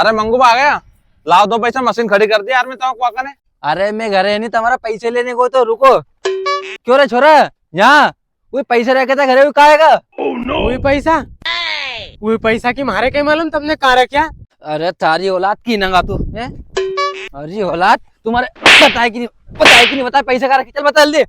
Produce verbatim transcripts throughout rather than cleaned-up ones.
अरे मंगू बा आ गया, लाओ दो पैसा, मशीन खड़ी कर दी यार मैं तमारे कुआ कने। अरे मैं घरे नी, तमारा पैसे लेने को तो रुको। क्यों रे छोरा, यहाँ वही पैसा रखे था घरे, वो कहाँ है का? वही पैसा? वही पैसा की मारे कई मालूम तमने कहाँ रख्या? अरे थारी औलाद की नंगा तू, हैं? अरे औलाद, तुम्हारे बताए कि नी, बताए कि नी बताए, पैसा कहाँ रखे? चल बता जल्दी।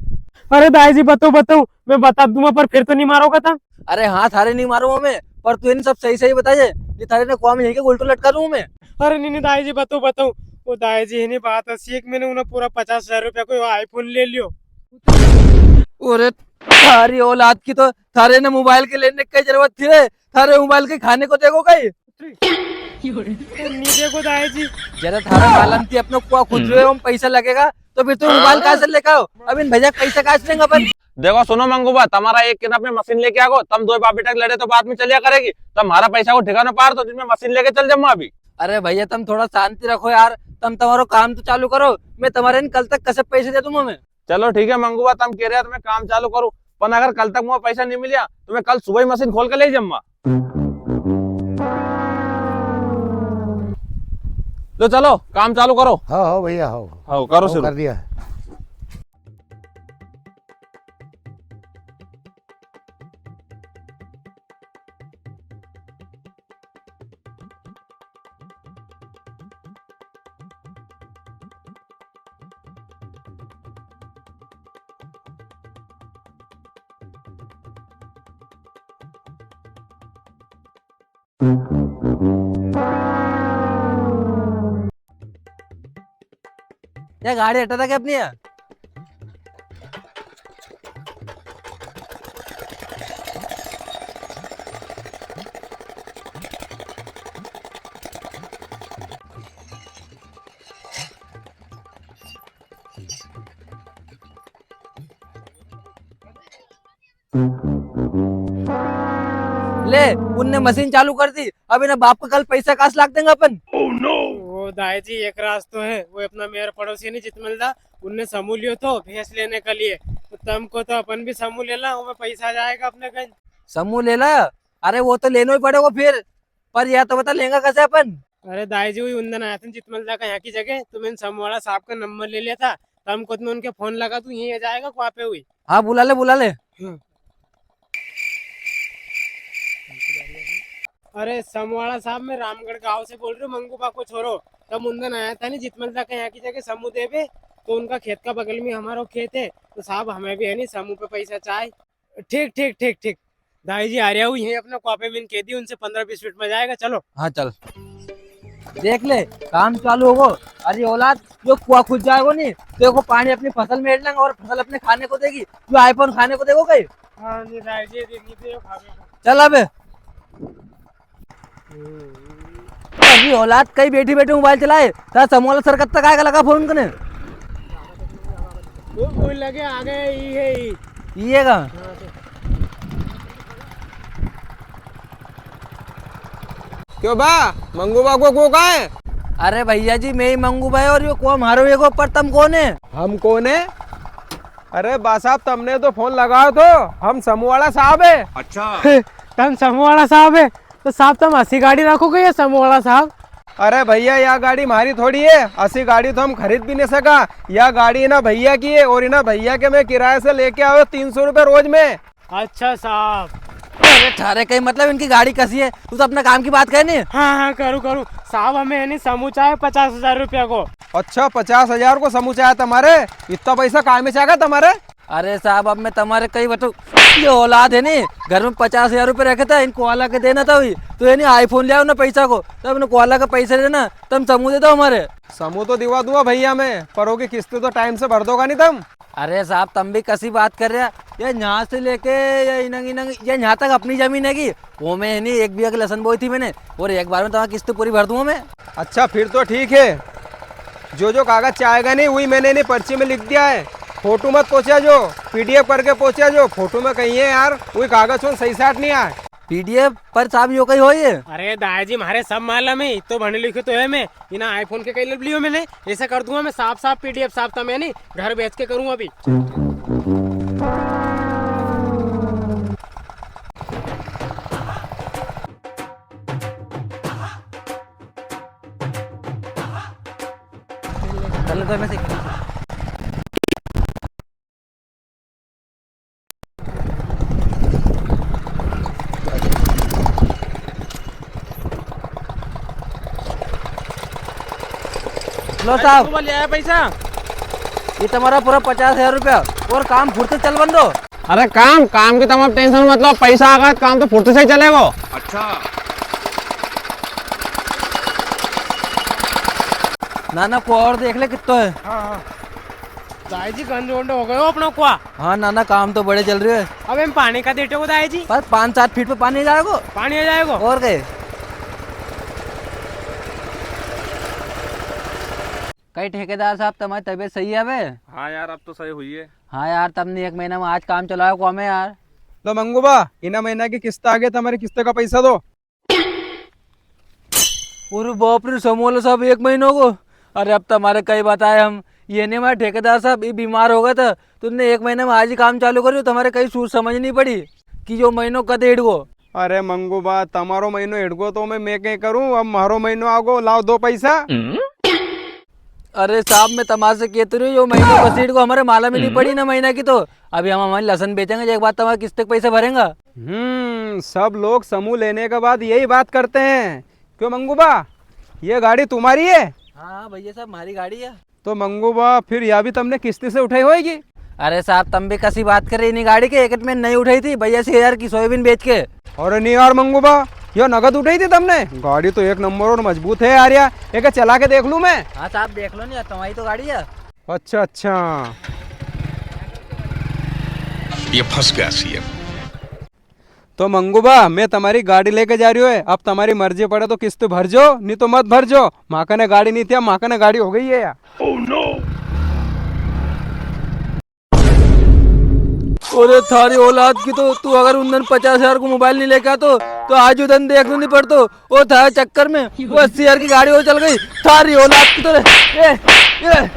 अरे दाई जी, बताओ, बताओ, मैं बता दूंगा, पर फिर तो नी मारोगा था? अरे हाँ, थारे नी मारूंगा मैं, पर तू इन सब सही सही बताजे, ये थारे ने कुआ में यहीं के उल्टो लटका दूं मैं। अरे नी, नी दाई जी, बताओ, बताओ। वो दाई जी है नी, बात ऐसी है कि मैंने उन्हें पूरा पचास हजार रुपया को iPhone ले लियो। अरे थारी औलाद की तो, थारे ने मोबाइल के लेने की जरूरत थी रे, थारे मोबाइल के खाने को देखो कई। नी देखो दाई जी। जरा थारा मालूम थी अपना कुआ खुद जो है, हम पैसा लगेगा, तो फिर तू मोबाइल कहाँ से लेकर आओ? अब इन भैया पैसा कहाँ से देंगे अपन? देखो सुनो मंगू बा, तमारा एक किना पे मशीन लेके आगो, तम दो बाप बेटा के लड़े तो बाद में चलिया करेगी, तम हमारा पैसा को ठिकाना पार दो, जिनमें मशीन लेके चल जाऊंगा अभी। अरे भैया तम थोड़ा शांति रखो यार, तम तमारो काम तो चालू करो, मैं तमारे इन कल तक कसे पैसे दे दूंगा मैं। चलो ठीक है मंगू बा, तम कह रहे हो तो मैं काम चालू करूँ, पर अगर कल तक मुझे पैसा नहीं मिलिया तो मैं कल सुबह ही मशीन खोल के ले जाऊंगा। लो चलो काम चालू करो। हाँ, हाँ भैया, हाँ। हाँ, करो हाँ, शुरू। कर दिया है। या गाड़ी हटा था क्या अपनी है? ले, उनने मशीन चालू कर दी। अब इन्हें बाप का कल पैसा कास लाख देंगे अपन। ओ दाई जी, एक रास्तो है, वो अपना मेर पड़ोसी नी जितमल दा, उनने समूह लियो थो भैंस लेने के लिए। तो तमको तो अपन भी समूह ले ला, वो पैसा आ जाएगा अपने कन। समूह ले ला? अरे वो तो लेनो ही पड़ेगो फिर, पर या तो बता लेंगा कैसे अपन? अरे दाई जी, वही उन दिन आया था जितमल दा का यहाँ की जगह, तो मैंने समूह वाला साहब का नंबर ले लिया था, तो हमको तो मैं उनके फोन लगा दूं, यहीं आ जाएगा कुआ पे हुई। हाँ बुला ले, बुला ले। हम्म। अरे समूह वाला साहब, मैं रामगढ़ गांव से बोल रही हूँ, मंगू बा को छोरो। तम उन दिन आया था नी जितमल दा का यहाँ की जगह समूह देवे, तो उनका खेत का बगल में हमारो खेत है, तो साहब हमें भी है नी समूह पे पैसा चाहे। ठीक, ठीक, ठीक, ठीक। दाई जी आ रहा हूँ, यही अपना कुआ पे मैंने कह दी, उनसे पन्द्रह बीस मिनट में जाएगा। चलो। हाँ, चल। देख ले, काम चालू होगो। अरे औलाद, यो कुआ खुद जाएगो नी, तो देखो पानी अपनी फसल में हेड़ लेंगे और फसल अपने खाने को देगी। यो iPhone खाने को देगो कई? हाँ, नी दाई जी, नी, नी, नी, खाने को। चल अबे। अभी औलाद कई बैठी बैठी मोबाइल चलाए, था समूह वाला सर कब तक आएगा, लगा फोन कने। वो, वो लगे आ गए, ई है, ई। ई है का? हाँ, तो। क्यों बा, मंगू बा को कुओ कहाँ है? अरे भैया जी, मैं ही मंगू बा है और यो कुओ मारो है को, पर तम कौन है? हम कौन है? अरे बा साहब, तमने तो फोन लगायो थो, हम समूह वाला साहब है। अच्छा। तम समूह वाला साहब है? तो साहब, तम असी गाड़ी रखोगे या समूह वाला साहब? अरे भैया, या गाड़ी म्हारी थोड़ी है, असी गाड़ी तो हम खरीद भी नी सका। या गाड़ी इना भैया की है और इना भैया के मैं किराए से लेके आयो तीन सौ रुपए रोज में। अच्छा साहब। अरे थारे कई मतलब इनकी गाड़ी कसी है, तू तो अपना काम की बात करे नी। हाँ, हाँ, करूँ, करूँ। साहब, हमें है नी समूह चाहे पचास हजार रुपया को। अच्छा, पचास हजार को समूह चाहे तमारे? इतना पैसा काय में चाहेगा तमारे? अरे साहब, अब मैं तमारे कई बताऊँ, ये औलाद है नी, घर में पचास हजार रुपये रखे था, इनको वाला के देना था भी, तो ये नी iPhone ले आओ ना पैसा को, तब इनको वाला का पैसा देना, तम समूह दे दो हमारे। समूह तो दिवा दूंगा भैया मैं, पर ओकी किस्त तो टाइम से भर दोगा नी तम। अरे साहब, तम भी कसी बात कर रहे हो? ये यहाँ से लेके ये इनंग, इनंग, ये यहाँ तक अपनी जमीन है कि वो में है नी, एक बीघा की लसन बोई थी मैंने, और एक बार में तुम्हारी किस्त पूरी भर दूंगा मैं। अच्छा, फिर तो ठीक है। जो जो कागज चाहेगा नी, वही मैंने नी पर्ची में लिख दिया है। फोटो मत पहुंचा जो, PDF करके पहुंचा जो। फोटो में कई है यार, वही कागज होन सही साट नी आए। PDF पर साहब, यो कई होय? अरे दाई जी, म्हारे सब मालूम है, इतो भणे लिखे तो है मैं। इना iPhone के कई लब लियो मैंने, ऐसा कर दूंगा मैं साफ साफ PDF साफ, तम है नी, घर बेच के करूंगा अभी। तो मैं से लो साहब। ले आया पैसा? ये तुम्हारा पूरा पचास हजार रुपया। और काम फुर्ती से चलवा दो। अरे काम, काम की तम अब tension मत लो, पैसा आ गया तो काम तो फुर्ती से ही चलेगो। अच्छा। ना ना, को और देख ले कित्तो है। हाँ, हाँ। दाई जी, गंज उंडो हो गयो अपनो कुआ। हाँ नाना, काम तो बड़े चल रहे है। अबे हम पानी का देते को दाई जी? बस पाँच सात फीट पे पानी आ जाएगो। पानी आ जाएगो। और कई? कई ठेकेदार साहब, तमारी तबीयत सही है बे? हाँ यार, अब तो सही हुई है। हाँ यार, तमने एक महीना में आज काम चलायो कुआ में यार। लो मंगू बा, इना महीना की किस्त आ गई, तमारी किस्त का पैसा दो। अरे बाप रे, समूह वाला साहब, एक महीना को? अरे अब तमारे कई बताए हम, ये नी, हमारे ठेकेदार साहब, ये बीमार हो गया था, तो उनने एक महीना में आज ही काम चालू करियो, तो हमारे कई सूझ समझ नी पड़ी कि यो महीनो कद हिड़गो। अरे मंगू बा, तमारो महीनो हिड़गो तो मैं, मैं कई करूं, अब म्हारो महीनो आगो, लाओ दो पैसा। अरे साहब, मैं तमारे से केतो रियो, यो महीनो कद हिड़गो, हमारे मालम ही नी पड़ी ना महीना की तो। अभी हम हमारी लसन बेचेंगे, एक बार तमारे किस्त के पैसे भरेंगा। हम्म, सब लोग समूह लेने के बाद यही बात करते हैं। क्यों मंगू बा, ये गाड़ी तुम्हारी है? हाँ, हाँ भैया साहब, हमारी गाड़ी है। तो मंगू बा, फिर या भी तमने किस्ती से उठाई होएगी? अरे साहब, तम भी कसी बात कर रहे, इनी गाड़ी के एक में नई उठाई थी बयासी हजार की सोयाबीन बेच के। अरे नी यार मंगू बा, यो नगद उठाई थी तमने? गाड़ी तो एक नंबर और मजबूत है यार, या एके चला के देख लूं मैं? हाँ साहब, देख लो नी यार, तमारी तो गाड़ी है। अच्छा, अच्छा। ये फंस गया सीएम। तो मंगू बा, मैं तमारी गाड़ी लेके जा रियो है, अब तमारी मर्जी पड़े तो किस्त भर जो, नी तो मत भर जो। म्हाकने गाड़ी नी थी, अब म्हाकने गाड़ी हो गई है यार। Oh no! अरे थारी औलाद की तो, तू अगर उन दन पचास हजार को मोबाइल नी लेके आतो, तो आज उन दन देखनो नी पड़तो। ओ थारे चक्कर में वो अस्सी हजार की गाड़ी और चल गई। थारी औलाद की तो रे। ए, ए,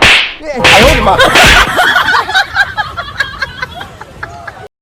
ए।